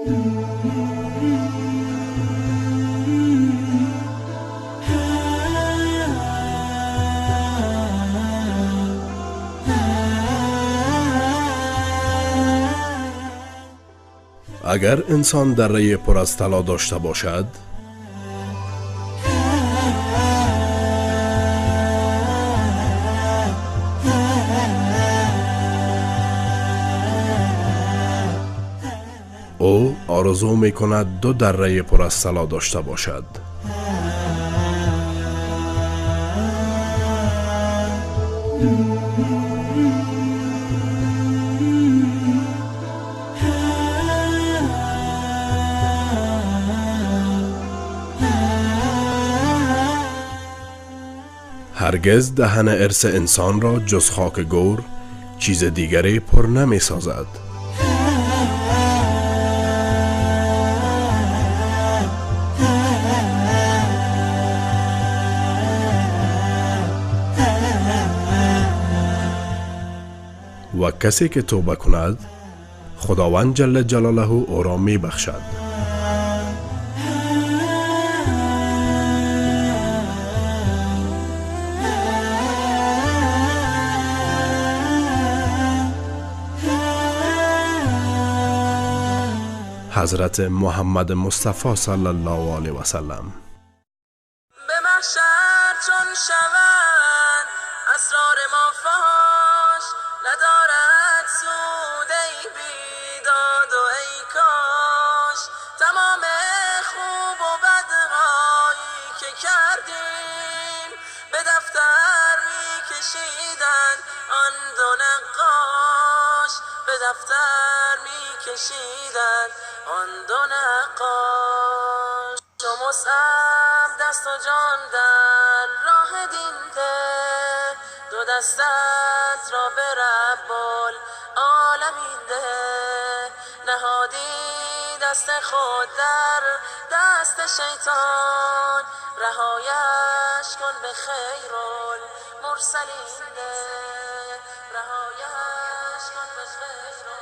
اگر انسان دره پر از طلا داشته باشد، او آرزو می کند دو دره پر از طلا داشته باشد. هرگز دهن ارث انسان را جز خاک گور چیز دیگری پر نمی سازد. و کسی که توبه کند خداوند جل جلاله او را می بخشد. حضرت محمد مصطفی صلی الله علیه و سلم. به محشر چون شوند اسرار ما فاش، ندارد سود ای بیداد و ای کاش. تمام خوب و بدهایی که کردیم به دفتر میکشیدند آن دو نقاش، به دفتر میکشیدند آن دو نقاش. چو مصعب دست و جان در راه دین ده، دو دستت را به رب العالمین ده. نهادی دست خود در دست شیطان، رهایش کن به خیر المرسلین ده، رهایش کن به خیر.